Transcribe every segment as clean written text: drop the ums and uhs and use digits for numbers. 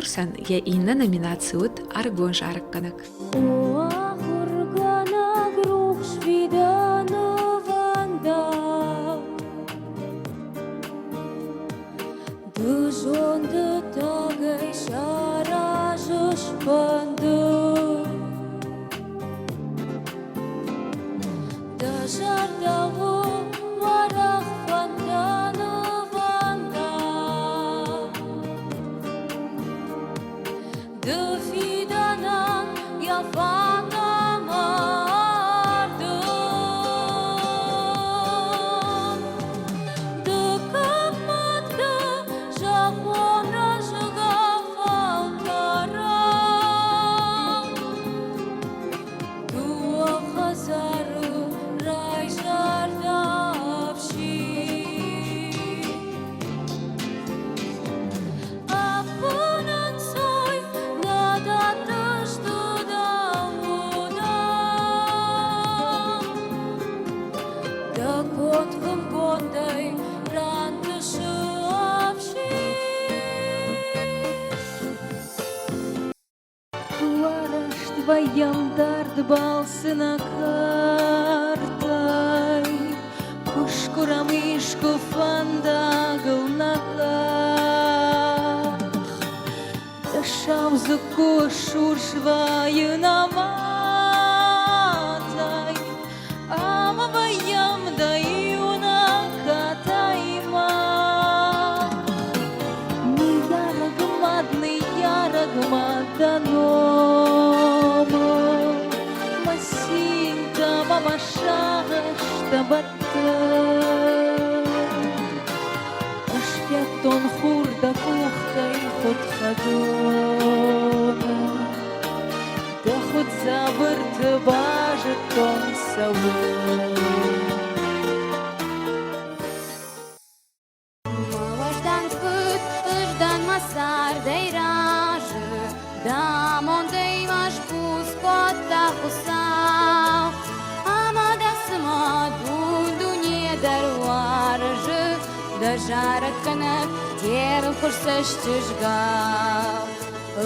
Конкурсӕн йӕ иннӕ номинаци уыд ӕрыгон зарӕггӕнӕг. О ахуыргӕнӕг рухс фидӕны фӕндаг, Ды зонды тагӕй саразыс фӕндаг. Дӕ зӕрдӕ у уӕрӕх фӕнданы фӕндаг. Ды фидӕнӕн йӕ фӕндамарды. Ды кӕм дӕ зӕххон рӕзгӕ фӕлтӕрӕн. Дыууӕ хӕдзары райзӕрдӕ ӕфсин. Ӕппынӕнцой нӕ дӕттыс ды дӕ удӕн. Дӕ конд хуымгондӕй рантысы ӕфсин. Куы вӕййӕм дард балцы нӕ кӕртӕй, Куы скъуырӕм искуы фӕндагыл нӕ къах, Дӕ сау дзыкку ссурс вӕййы нӕ мӕтӕй, Ӕмӕ вӕййӕм дӕ иунӕг катаймӕ. Ныййарӕг мад, ныййарӕг мад дӕ номыл, Мӕ цинтӕ мӕ мӕ сагъӕстӕ бӕттын. Ӕз федтон хур дӕ къухтӕй хуыд хӕдоны, Дӕ хуыд дзабырты базыдтон цӕуын. Мӕ уӕздан фыд, ӕз дӕн мӕ цардӕй разы, Дӕ амондӕй мӕ сбуц кодта Хуыцау. Ӕмӕ дӕ цыма дун-дуне дӕр уарзы, Дӕ зарӕг кӕнӕг де рвхуыз цӕстызгау.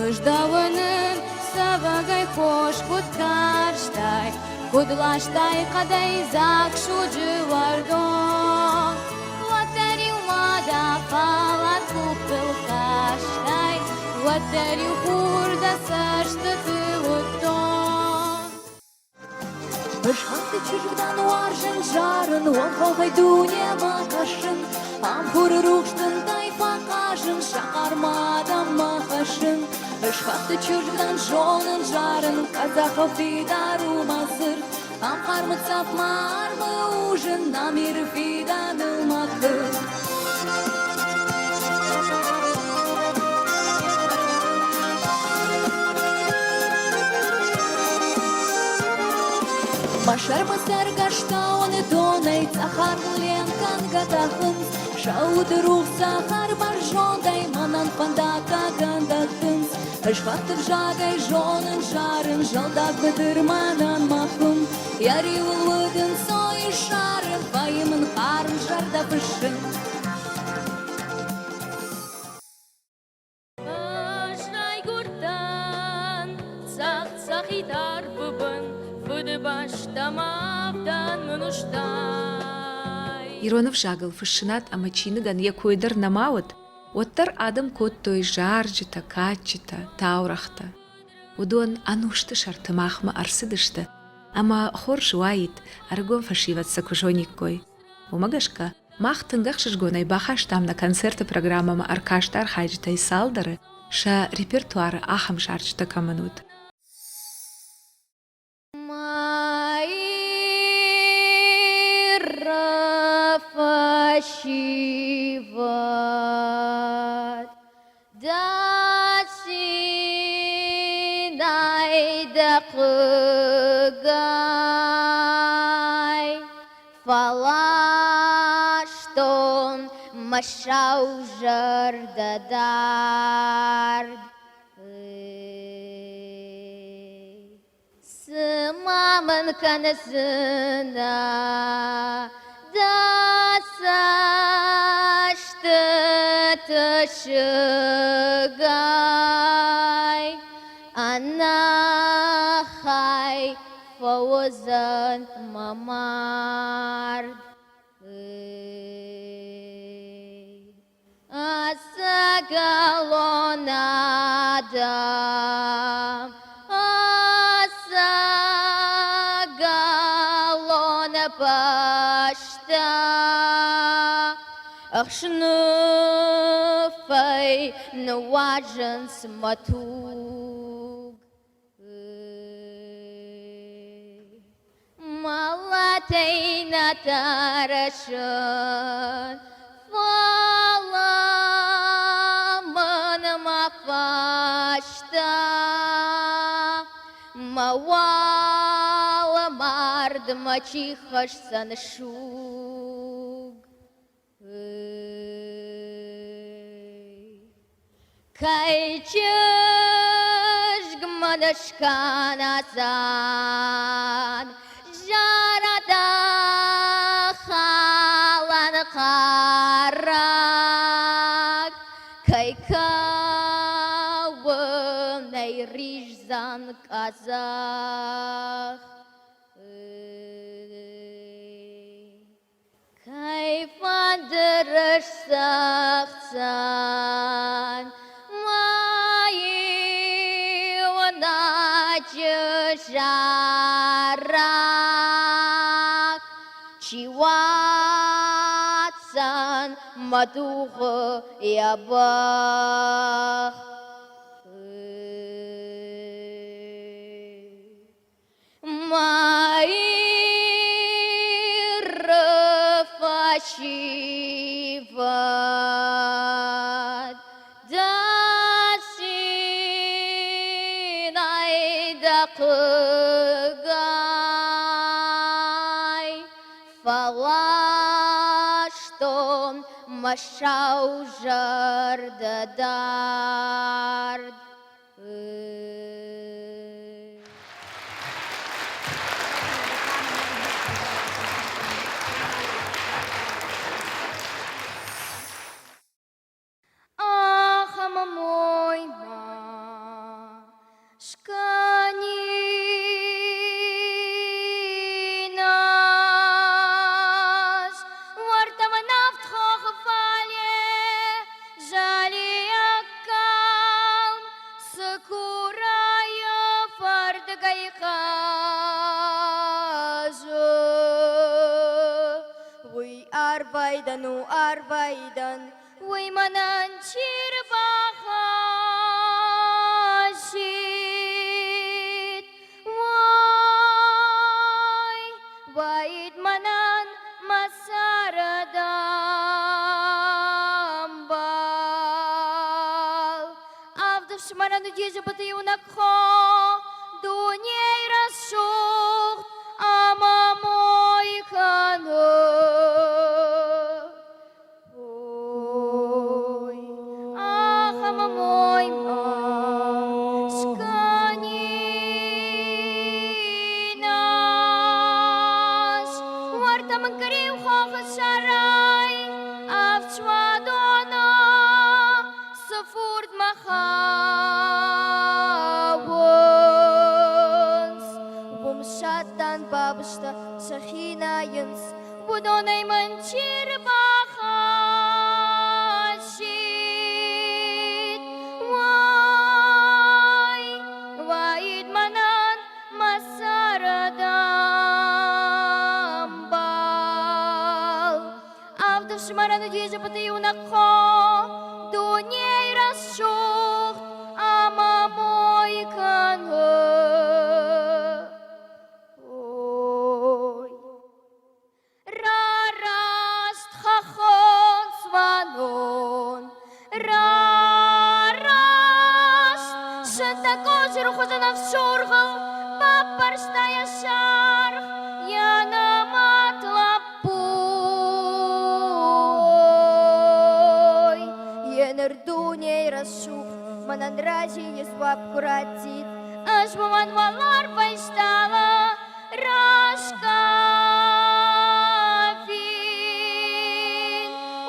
Ӕз дӕ уынын, цӕвӕгӕй хос куыд карстай, Куыд ластай хъӕдӕй дзаг суджы уӕрдон. Уӕддӕр-иу ма дӕ фӕллад къухтыл хастай, Уӕддӕр-иу хур дӕ цӕстыты уыдтон. Ысхӕцыд чызг дӕн уарзын, зарын, Уӕлхохӕй дунемӕ кӕсын, Ам хуры рухс тынтӕй фӕхъазын, Сахар ма адӕммӕ хӕссын. Ысхӕцыд чызг дӕн зонын, зарын, Къӕдзӕхыл фидар у мӕ дзырд. Ам хъармы цӕф мӕ армы узын, Ам Иры фидӕныл мӕ хыр. Мӕ сӕрмӕ цӕргӕстауыны донӕй цъӕх арвыл ленкӕнгӕ тӕхынц. Сӕ уды рухс цӕхӕр бӕрзондӕй мӕнӕн фӕндаггагӕн дӕттынц. Ӕз фӕхты взагӕй зонын зарын, зӕлдаг быдыр мӕнӕн мӕ хуым. Йӕ риуыл уыд ӕнцой ссары, вӕййы мын хъарм зӕрдӕ фыссын. Ӕз райгуырдтӕн цъӕх-цъӕхид арвы бын, Фыдыбӕстӕм авдӕн мын уызтай. Ирон ӕвзагыл фыссынад ӕмӕ чиныгӕн йӕ кой дӕр нӕма уыд, уӕддӕр адӕм кодтой зарджытӕ, кадджытӕ, таурӕгътӕ. Уыдон ӕнусты сӕрты махмӕ ӕрцыдысты, ӕмӕ хорз уаид, ӕрыгон фӕсивӕд сӕ куы зониккой. Уымӕ гӕсгӕ мах тынг ӕхсызгонӕй бахастам нӕ концерты программӕмӕ ӕркасты архайджытӕй цалдӕры, сӕ репертуары ахӕм зарджытӕ кӕмӕн уыд. Фӕсивӕд, дӕ цинӕй дӕ хъыгӕй фӕластон мӕ сау зӕрдӕ дард. Цыма мын кӕндзынӕ дӕ цӕстыты цӕстысыгӕй ӕнӕхай фӕуыдзӕн мӕ мард. Ӕцӕгӕлон адӕм, ӕцӕгӕлон бӕстӕ, ӕхсныфӕй ныуазынц мӕ туг. Мӕлӕтӕй нӕ тӕрсын, фӕлӕ мын мӕ фӕстӕ мӕ уӕлмӕрдмӕ чи хӕсдзӕн суг. Кӕй чызг мын скӕнӕдзӕн зӕрӕдӕ халӕн хъарӕг, кӕй кӕуынӕй риздзӕн къӕдзӕх. Кӕй фӕнды рысцӕгъддзӕн мӕ иунӕджы зарӕг, чи уадздзӕн мӕ дугъы йӕ бӕх. Майры фӕсивӕд, дӕ цинӕй дӕ хъыгӕй, фӕластон мӕ сау зӕрдӕ дард. Ах, мой ма, шканинас, Залиаг калм цыкурайы фӕрдыгӕй хъазы. Уый арвайдӕн у арвайдӕн, уый мӕнӕн чи рбахӕссид? Уай, уаид мӕнӕн мӕ цардӕмбал. Авд ӕфсымӕрӕн уыди зыбыты иунӕг хо, дунейы рӕсугъд ӕмӕ мой кӕны. Ой, ахӕм мой ма скӕнинас. Уӕртӕ мын кӕриу хохы сӕрӕй ӕфсуадоны цы фурдмӕ хауынц, уым сӕттӕн бабызтӕ сӕхи найынц. Уыдонӕй мын чи рбахӕссид? Уай, уаид мӕнӕн мӕ цардӕмбал. Авд ӕфсымӕрӕн уыди зыбыты иунӕг хо, дунейы рӕсугъд ӕмӕ мой кӕны. Ой. Рараст хӕххон цуанон, рараст сынтӕггозыры хуызӕн ӕфсургъыл баппӕрста йӕ саргъ, йӕ нымӕт лӕппуй. Еныр дунейы рӕсугъд мӕнӕн разийы дзуапп куы раттид, ӕз уымӕн уӕларвӕй стъалы Раскъӕфин,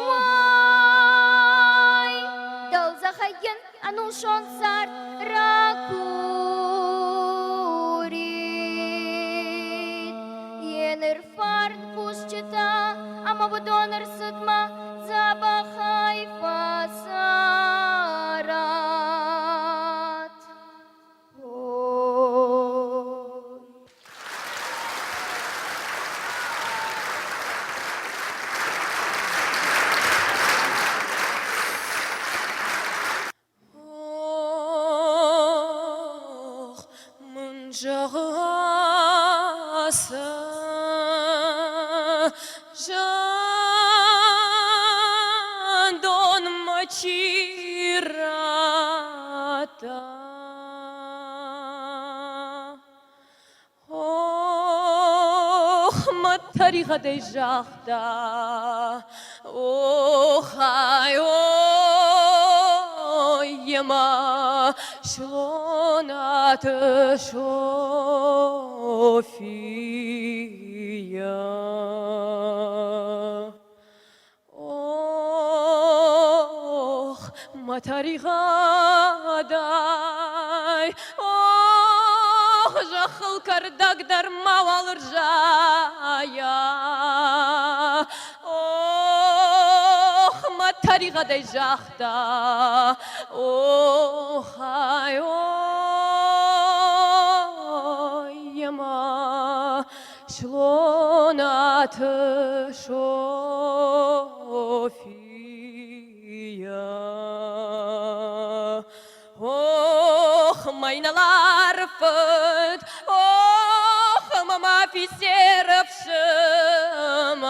уай. кусджытӕ ӕмӕ уыдон ӕрцыдмӕ дзӕбӕхӕй фӕцӕрат. Ох, мын зӕгъаса, зӕндонмӕ чи радта. Ох, мӕ тӕригъӕдӕй загъта, охай, ой, ема Слонаты София. Ох, мӕ тӕригъӕдӕй, ох, зӕххыл кӕрдӕг дӕр мауал рзайа. Ох, мӕ тӕригъӕдӕй загъта, охай, ой, ема Слонаты София. Ох, майналар фыд, ох, мама офицеров фсымӕр.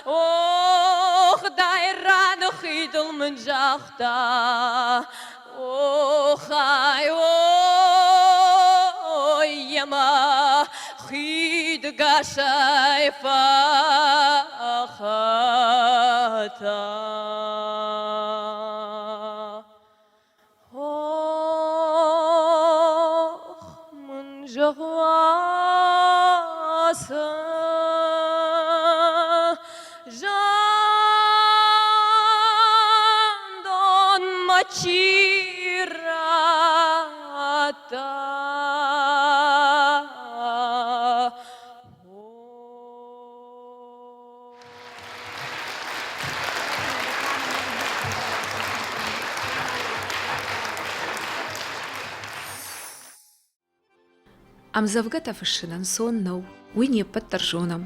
Ох, дайраны хидыл мын загъта, Охай, ой, ема хидгӕсӕй фӕхӕта. Ох, мын зӕгъаса, зӕндонмӕ чи радта. Ӕмдзӕвгӕтӕ фыссын ӕнцон нӕу, уый не ппӕт дӕр зонӕм.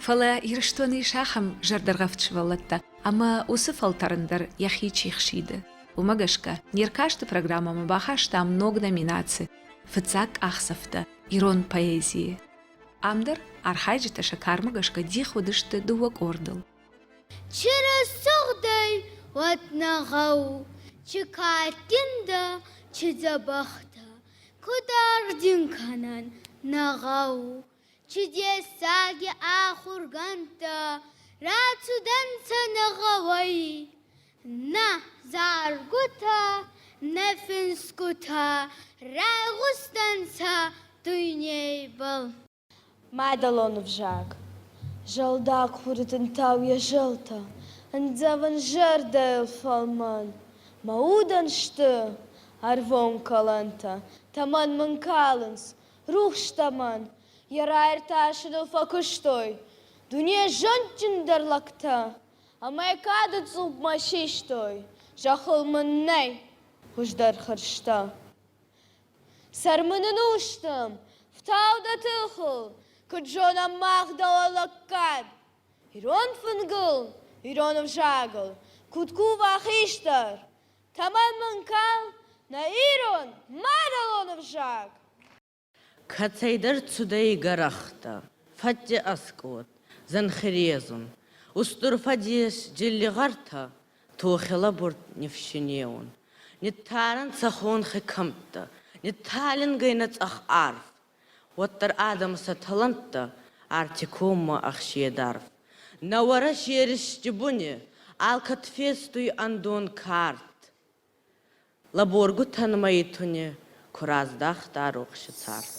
Фӕлӕ Ирыстоны ис ахӕм зӕрдӕргъӕвд сывӕллӕттӕ, ӕмӕ уыцы фӕлтӕрын дӕр йӕхи чи хсиды. Уымӕ гӕсгӕ не ркасты программӕмӕ бахастам ног номинаци «Фыццаг къахдзӕфтӕ ирон поэзийы». Ам дӕр архайджытӕ сӕ кармӕ гӕсгӕ дих уыдысты дыууӕ къордыл. Чи рӕсугъдӕй, уӕд нӕ гъӕуы, чи кадджын дӕ, чи дзӕбӕх дӕ, куд ардин кӕнӕн нӕ гъӕуы, чи дессаги ахургӕндтӕ рацудӕнцӕ нӕ гъӕуӕй. Нӕ заргутӕ, нӕ финсгутӕ райгъустӕнцӕ дуйнейбӕл. Мадӕлон ӕвзаг. Зӕлдаг хуры тынтау йӕ зӕлтӕ, Ӕндзӕвын зӕрдӕйыл фӕлмӕн. Мӕ удӕн сты ӕрвон кӕлӕнтӕ, Тӕмӕн мын калынц, рухс тӕмӕн. Йӕ раиртасыныл фӕкуыстой Дуне зондджындӕр лӕгтӕ. Ӕмӕ кады цъупмӕ систой, Зӕххыл мын нӕй хуыздӕр хӕрзтӕ. Сӕр мын ӕнустӕм, фтау дӕ тыхыл, Куыд зонӕм мах дӕуӕн лӕггад. Ирон фынгыл, ирон ӕвзагыл Куыд кува хистӕр, Тӕмӕн мын кал нӕ ирон мадӕлон ӕвзаг! Кӕцӕйдӕр цудӕй гӕрӕхтӕ, фӕтти ӕскъот, зӕнхирезун. Устур фӕдес джиллигъӕртӕ, тохи лӕбурд нифсинеун. Ниттарӕнцӕ хонхи кӕмттӕ, нитталингӕй нӕ цъӕх арв. Уӕддӕр адӕм сӕ талӕнттӕ арти коммӕ ӕхседарф. Нӕ Уӕрӕсе ристи буни алкӕд фестуй ӕндон кард. Лӕборгутӕн мӕйтуни ку раздахта рохси цард.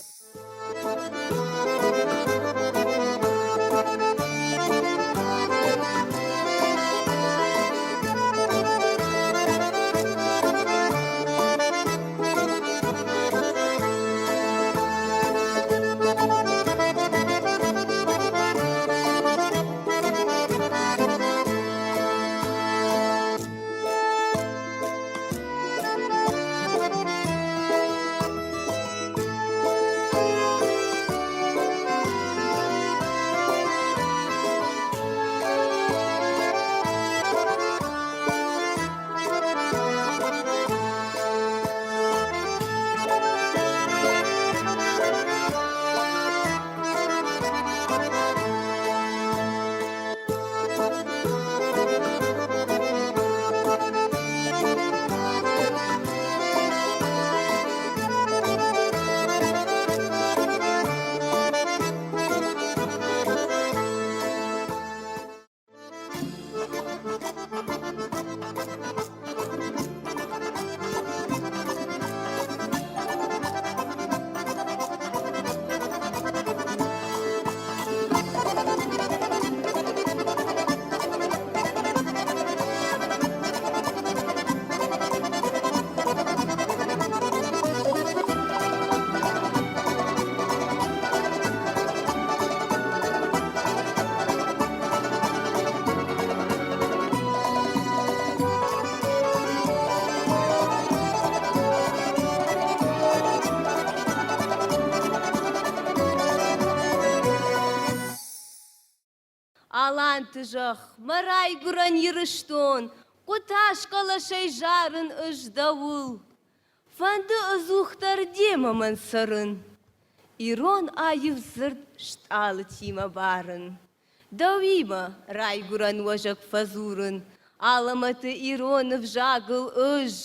Аланты зӕхх, мӕ райгуырӕн Ирыстон, Хъуытаз хъӕлӕсӕй зарын ӕз дӕуыл. Фӕнды ӕдзухдӕр демӕ мӕн цӕрын, Ирон аив дзырд стъалытимӕ барын. Дӕуимӕ райгуырӕн уӕзӕг фӕдзурын, Алӕмӕты ирон ӕвзагыл ӕз.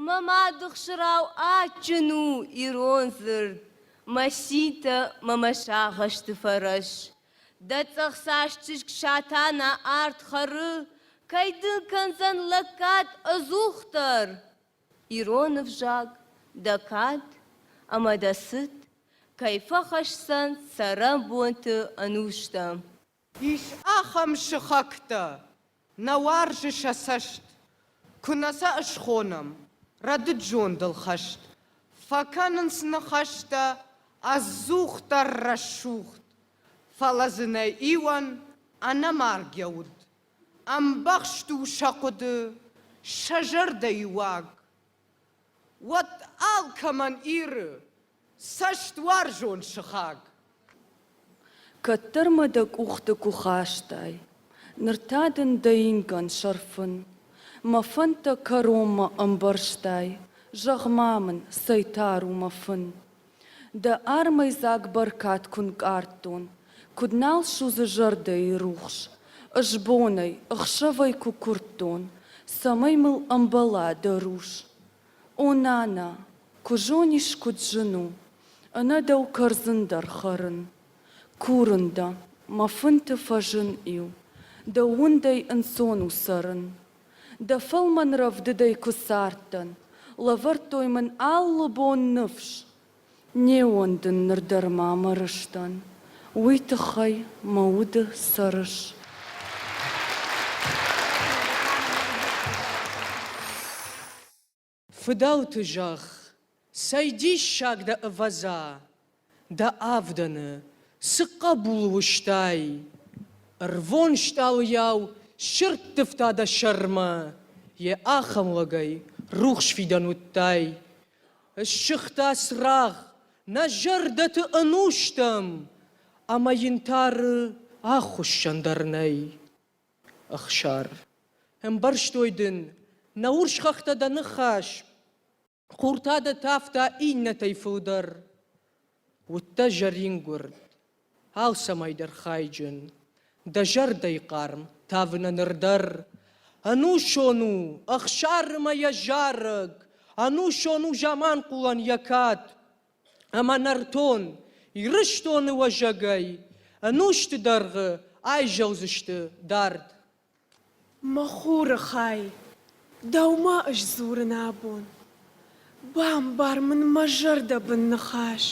Мӕ мады хсырау адджын у ирон дзырд, Мӕ цинтӕ мӕ мӕ сагъӕсты фӕрӕз. Дӕ цъӕхцаст чызг Сатана ард хӕры, Кӕй дын кӕндзӕн лӕггад ӕдзухдӕр. Ирон ӕвзаг, дӕ кад ӕмӕ дӕ цыт кӕй фӕхӕсдзӕн цӕрӕнбонты ӕнустӕм. Ис ахӕм сыхӕгтӕ, нӕ уарзы сӕ цӕст, Куы нӕ сӕ ысхонӕм рӕдыд зондыл хӕст, Фӕкӕнынц ныхӕстӕ ӕдзухдӕр рӕсугъд, Фӕлӕ дзы нӕ иуӕн ӕнӕмаргӕ уд, Ӕмбӕхст у сӕ хъуыды, сӕ зӕрдӕйы уаг. Уӕд алкӕмӕн Иры цӕстуарзон сыхаг. Кӕддӕр мӕ дӕ къухты куы хастай, ныр та дын дӕ ингӕн сӕрфын. Мӕ фӕндтӕ кӕронмӕ ӕмбӕрстай, зӕгъ-ма мын, цӕй тар у мӕ фын. Дӕ армӕйдзаг бӕркад куы нкъардтон, куыд нал судзы зӕрдӕйы рухс, ӕзбонӕй, ӕхсӕвӕй куы куырдтон, цӕмӕй мыл ӕмбӕла дӕ рус. О нана, куы зонис, куыд зын у ӕнӕ дӕу кӕрдзын дӕр хӕрын. Курын дӕ, мӕ фынты фӕзын-иу, дӕ уындӕй ӕнцон у цӕрын. Дӕ фӕлмӕн рӕвдыдӕй куы цардтӕн, лӕвӕрдтой мын алы бон ныфс. Не уӕндын ныр дӕр ма мӕ рыстӕн, уый тыххӕй мӕ уды цӕрыс. Фыдӕлты зӕхх, цӕй диссаг дӕ ӕвӕдза, дӕ авдӕны цы хъӕбул уызтай! Ӕрвон стъалыйау сӕрттывта дӕ сӕрмӕ, йе ахӕм лӕгӕй рухс фидӕн уыдтай. Ссыгъта цырагъ нӕ зӕрдӕты ӕнустӕм, ӕмӕ йын тары ахуыссӕн дӕр нӕй. Ӕхсар. Ӕмбӕрстой дын, нӕ урс хӕхтӕ дӕ ныхас, хур та дӕ тавта иннӕтӕй фылдӕр. Уыдтӕ зӕрингуырд, алцӕмӕй дӕр хайджын, дӕ зӕрдӕйы хъарм тавынӕн ныр дӕр. Ӕнусон у ӕхсармӕ йӕ зарӕг, ӕнусон у Заманхъулӕн йӕ кад. Ӕмӕ нӕртон Ирыстоны уӕзӕгӕй ӕнусты дӕргъы айзӕлдзысты дард. Мӕ хуры хай, дӕумӕ ысдзурын абон. Бамбар мын мӕ зӕрдӕбын ныхас.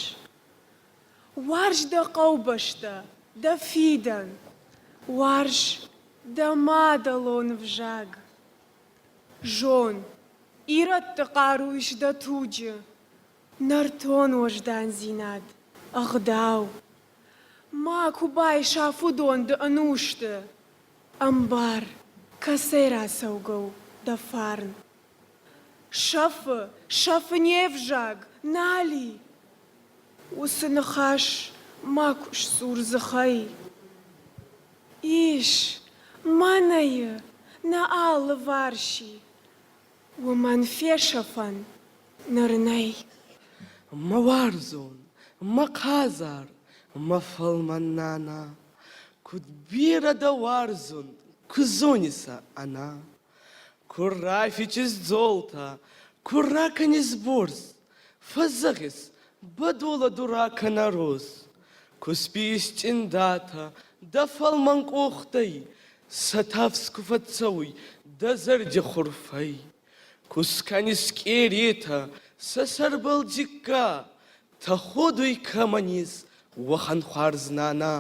Уарз дӕ хъӕубӕстӕ, дӕ фидӕн, Уарз дӕ мадӕлон ӕвзаг. Зон, ирӕтты хъару ис дӕ туджы, Нӕртон уӕздандзинад, ӕгъдау. Макуы байсаф уыдон ды ӕнусты. Ӕмбар, кӕцӕй рацӕугӕ у дӕ фарн. Сӕфы, сӕфы не взаг, нал и. Уыцы ныхас макуы сдзур дзыхӕй. Ис, мӕнӕйы, нӕ алыварс и. Уымӕн фесӕфӕн ныр нӕй. Мӕ уарзон, мӕ хъазар, мӕ фӕлмӕн нана, Куыд бирӕ дӕ уарзун, куы зонисӕ, ӕна. Куы рафичис дзолтӕ, куы ракӕнис борз, Фӕзӕгъис, бӕдолӕ ду ракӕнӕ роз. Куы сбийис цъиндатӕ дӕ фӕлмӕн къохтӕй, Сӕ тафс ку фӕццӕуй дӕ зӕрди хурфӕй. Ку скӕнис къеретӕ сӕ сӕрбӕл дзикка, Тӕходуй кӕмӕн ес, уӕхӕн хуарз нана.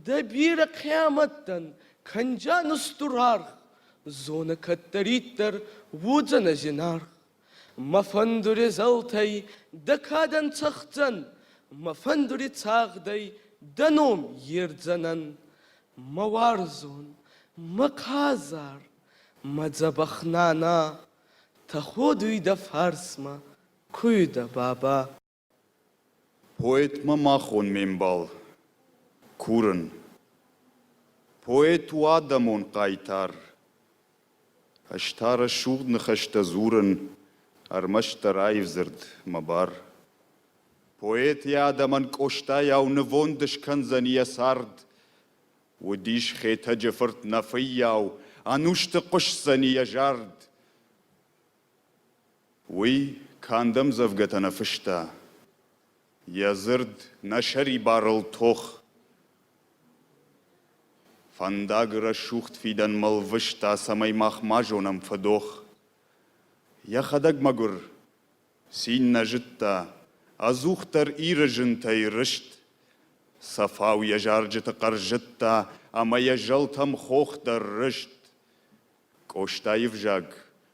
Дӕ берӕ хъиамӕттӕн кӕнджан устур аргъ, Зонӕ кӕддӕриддӕр уодзӕнӕ зинаргъ. Мӕ фӕндури зӕлтӕй дӕ кадӕн цӕгъддзӕн, Мӕ фӕндури цагъдӕй дӕ ном ердзӕнӕн. Мӕ уарзон, мӕ хъазар, мӕ дзӕбӕх нана, Тӕходуй дӕ фарсмӕ, куй дӕ баба. Поэтмӕ ма хон ме мбал, курын. Поэт у адӕмон хъайтар. Ӕз та рӕсугъд ныхӕстӕ дзурын, ӕрмӕстдӕр аив дзырд мӕ бар. Поэт йӕ адӕмӕн Къостайау нывонд скӕндзӕн йӕ цард. Уыдис Хетӕджы фырт нӕ фыййау, ӕнусты хъуысдзӕни йӕ зард. Уый канд ӕмдзӕвгӕтӕ нӕ фыста, йӕ дзырд нӕ сӕрибарыл тох. Фӕндаг рӕсугъд фидӕнмӕ лвыста, цӕмӕй мах ма зонӕм фыдох. Йӕхӕдӕг мӕгуыр, цин нӕ зыдта, ӕдзухдӕр Иры зынтӕй рыст. Цӕфау йӕ зарджыты хъӕрзыдта ӕмӕ йӕ зӕлтӕм хох дӕр рызт. Къостайы взаг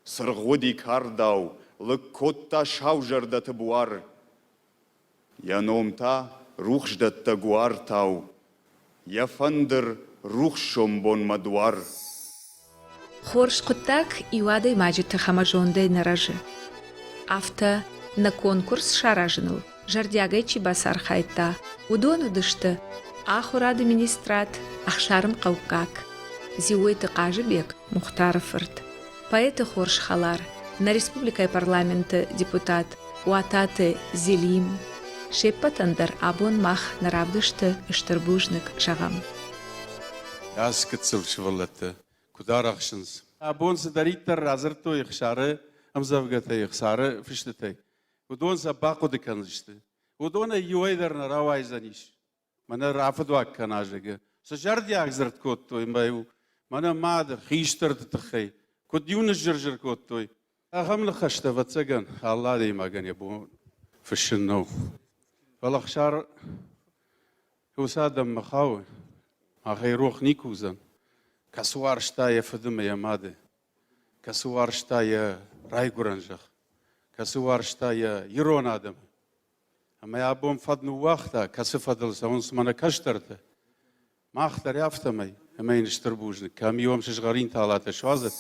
цыргъ уыди кардау, лыг кодта сау зӕрдӕты буар. Йӕ ном та рухсдӕттӕг уартау, йӕ фӕндыр рухс сомбонмӕ дуар. Хорз хъуыддаг иу адӕймаджы тых ӕмӕ зондӕй нӕ рӕзы. Афтӕ нӕ конкурс саразыныл зӕрдиагӕй чи бацархайдта, уыдон уыдысты Ахуырады министрад, Ӕхсарымхъӕуккаг, Дзиойты Хъазыбег Мухтары фырт, поэты хорз хӕлар, нӕ республикӕйы парламенты депутат Уататы Зелим. Се ппӕтӕн дӕр абон мах нӕ равдысты стыр бузныг зӕгъӕм. Ӕз гыццыл сывӕллӕтты куыд арӕхсынц. Абон цыдӕриддӕр радзырдтой Ӕхсары ӕмдзӕвгӕтӕй, Ӕхсары фыстытӕй, уыдон сӕ бахъуыды кӕндзысты. Уыдонӕй иуӕй дӕр нӕ рауайдзӕнис. Мӕнӕ рафыдуаг кӕна, зӕгъы. Цы зӕрдиаг дзырд кодтой мӕ-иу мӕнӕ мады, хистӕрты тыххӕй, куыд-иу ныззыр-зыр кодтой. Ахӕм ныхӕстӕ, ӕвӕццӕгӕн, алы адӕймагӕн йӕ бон фыссын нӕу. Фӕлӕ Ӕхсар уыцы адӕммӕ хауы, махӕй рох никуы уыдзӕн, кӕцы уарзта йӕ фыды мӕ йӕ мады, кӕцы уарзта йӕ райгуырӕн зӕхх, кӕцы уарзта йӕ ирон адӕмы. Ӕмӕ абон фӕд ныууагъта, кӕцы фӕдыл цӕуынц мӕнӕ кӕстӕртӕ. Мах дӕр афтӕмӕй, ӕмӕ йын стыр бузныг, кӕм иуӕм сызгъӕрин талатӕ суадзӕд.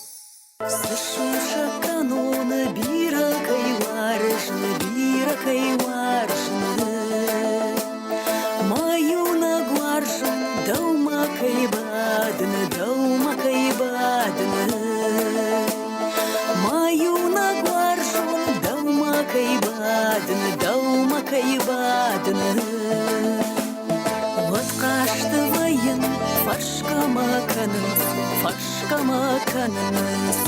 Цы сусӕг кӕнон, бирӕ кӕй уарзын, бирӕ кӕй уарзын. Мӕ иунӕг уарзын, дӕумӕ кӕй бадын, дӕумӕ кӕй бадын. Мӕ иунӕг уарзон, дӕумӕ кӕй бадын, дӕумӕ кӕй бадын. Уӕд хъазты вӕййын, фӕрсгӕ мӕ кӕнынц, фӕрсгӕ мӕ кӕнынц.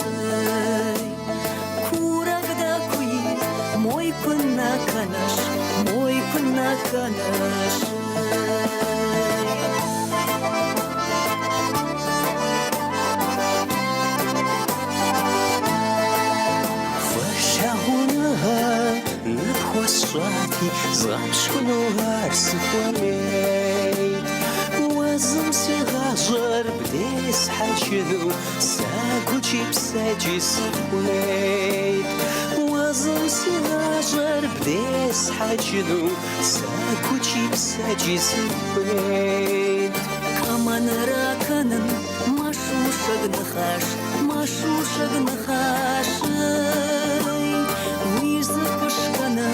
Курӕг дӕ куы и, мой куы нӕ кӕныс, мой куы нӕ кӕныс. Фӏылъагъуныгъэ ныпхуэсщӏати, згъэпщкӏуну ар сыхуэмейт. Уэ зым си гъащӏэр бдесхьэкӏыну сэ гукӏи псэкӏи сыхуейт. Уэ зым си гъащӏэр бдесхьэкӏыну сэ гукӏи псэкӏи сыхуейт. Кӕмӕн ракӕнын мӕ сусӕг ныхас, мӕ сусӕг ныхас, уый дзы куы скӕны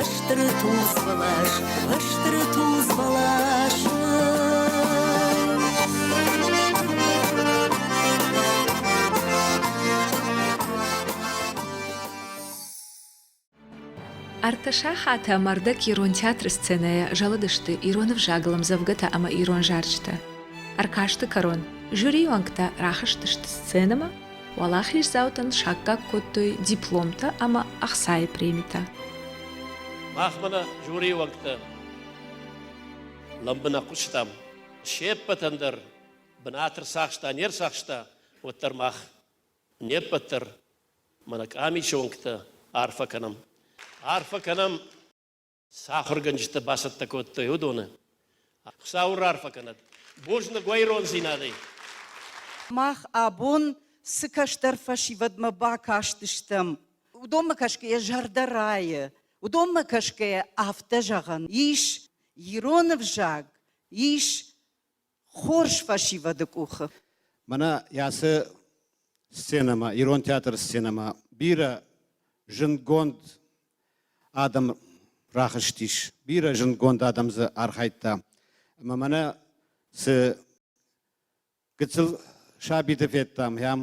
ӕстыр тулдз бӕлас, ӕстыр тулдз бӕлас. Ӕртӕ сахаты ӕмӕ ӕрдӕг ирон театры сценӕйӕ зӕлыдысты ирон ӕвзагыл ӕмдзӕвгӕтӕ ӕмӕ ирон зарджытӕ. Ӕркасты кӕрон жюрийы уӕнгтӕ рахызтысты сценӕмӕ, уӕлахиздзаутӕн саккаг кодтой дипломтӕ ӕмӕ ӕхцайы премитӕ. Мах мӕнӕ жюрийы уӕнгтӕ лӕмбынӕг хъуыстам. Се ппӕтӕн дӕр бынат ӕрцахста, не рцахста, уӕддӕр мах не ппӕт дӕр мӕнӕ къамисы уӕнгтӕ арфӕ кӕнӕм. Арфӕ кӕнӕм, цы ахуыргӕнджытӕ бацӕттӕ кодтой, уыдоны. Хуыцау раарфӕ кӕнӕд. Бузныг уӕ ирондзинадӕй. Мах абон цы кӕстӕр фӕсивӕдмӕ бакастыстӕм, уыдонмӕ кӕсгӕйӕ зӕрдӕ райы, уыдонмӕ кӕсгӕйӕ афтӕ зӕгъӕн ис, ирон ӕвзаг ис хорз фӕсивӕды къухы. Мӕнӕ ацы сценӕмӕ, ирон театры сценӕмӕ бирӕ зындгонд адӕм рахызтис, бирӕ зындгонд адӕм дзы архайдта. Ӕмӕ мӕнӕ цы Гыццыл сабиты федтам, ӕм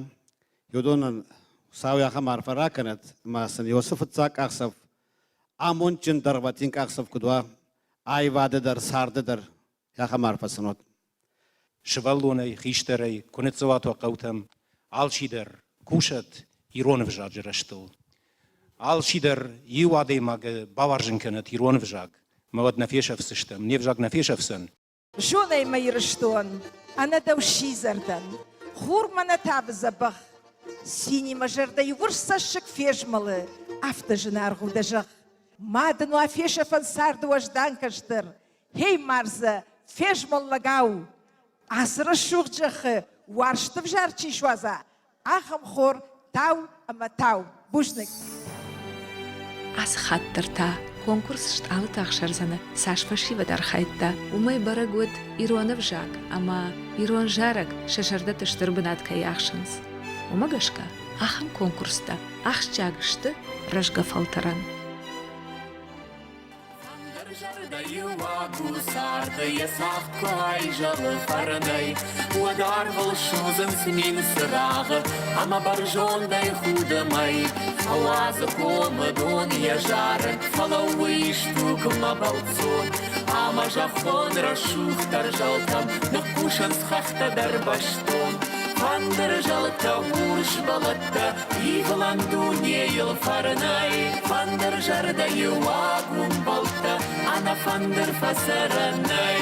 уыдонӕн Хуыцау ахӕм арфӕ ракӕнӕд, ӕмӕ сын Иосы фыццаг къахдзӕф амондджын дӕргъвӕтин къахдзӕф куыд уа, аивады дӕр, царды дӕр ахӕм арфӕ сын уӕд. Сывӕллонӕй, хистӕрӕй куы ныццӕуат уӕ хъӕутӕм, алчидӕр кусӕд ирон ӕвзаджы рӕзтыл. Алчидӕр иу адӕймагы бауарзын кӕнӕд ирон ӕвзаг, ӕмӕ уӕд нӕ фесӕфдзыстӕм, не взаг нӕ фесӕфдзӕн. Зонай мӕ Ирыстон, ӕнӕ дӕу сидзӕр дӕн. Хур мӕ нӕ тавы дзӕбӕх. Цинимӕ зӕрдӕйы урс цӕссыг фезмӕлы, афтӕ зынаргъ у дӕ зӕхх. Ма дын уа фесӕфӕн царды уӕздан кӕстӕр. Хей, мардзӕ, фезмӕл лӕгау! Ацы рӕсугъд зӕххы уарзты взар чи суадза, ахӕм хор тау ӕмӕ тау. Бузныг! Ацы хатт дӕр та конкурс стъалыты ӕхсӕрдзӕны цас фӕсивӕд архайдта, уымӕй бӕрӕг уыд ирон ӕвзаг ӕмӕ ирон зарӕг сӕ зӕрдӕты стыр бынат кӕй ахсынц. Уымӕ гӕсгӕ ахӕм конкурстӕ ахсджиаг сты рӕзгӕ фӕлтӕрӕн. Зӕрдӕйы уаг у царды йӕ цагъд куы айзӕлы фӕрнӕй, уӕд арвыл судзынц мин цырагъы ӕмӕ бӕрзондӕй худы мӕй. Фӕуадзы комы дон йӕ зарӕг, фӕлӕууы исдугмӕ бӕлццон. Ӕмӕ зӕххон рӕсугъддӕр зӕлтӕм ныхъхъусынц хӕхтӕ дӕр бӕстон. Фӕндыры зӕлтӕ, урс бӕлӕттӕ, ивылӕн дунейыл фӕрнӕй. Фӕндыр зӕрдӕйы уаг у мбӕлттӕ, ӕнӕ фӕндыр фӕцӕрӕн нӕй.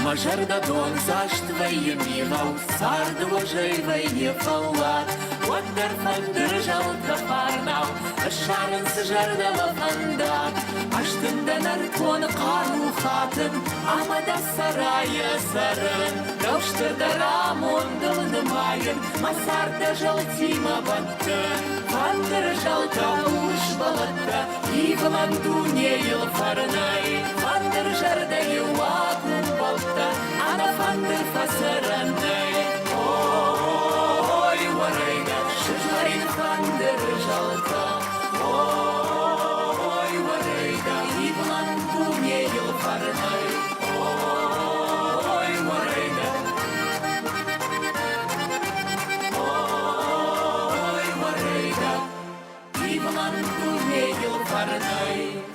Мӕ зӕрдӕ дондзаст вӕййы мигъау, царды уӕзӕй вӕййы фӕллад. Уӕддӕр фӕндыры зӕлтӕ фарнау ссарынц зӕрдӕмӕ фӕндаг. Ӕз дын дӕ нӕртон хъару хатын ӕмӕ дӕ сӕрайӕ цӕрын. Дӕу стырдӕр амондыл нымайын, мӕ цард дӕ зӕлтимӕ бӕттын. Фӕндыры зӕлтӕ, урс бӕлӕттӕ, ивылӕн дунейыл фӕрнӕй. Фӕндыр зӕрдӕйы уаг у мбӕлттӕ, ӕнӕ фӕндыр фӕцӕрӕн нӕй. Ой, уӕрӕйдӕ, сызгъӕрин фӕндыры зӕлтӕ. Ой, уӕрӕйдӕ, ивылӕн дунейыл фӕрнӕй. Ой, уӕрӕйдӕ. Ой, уӕрӕйдӕ, ивылӕн дунейыл фӕрнӕй.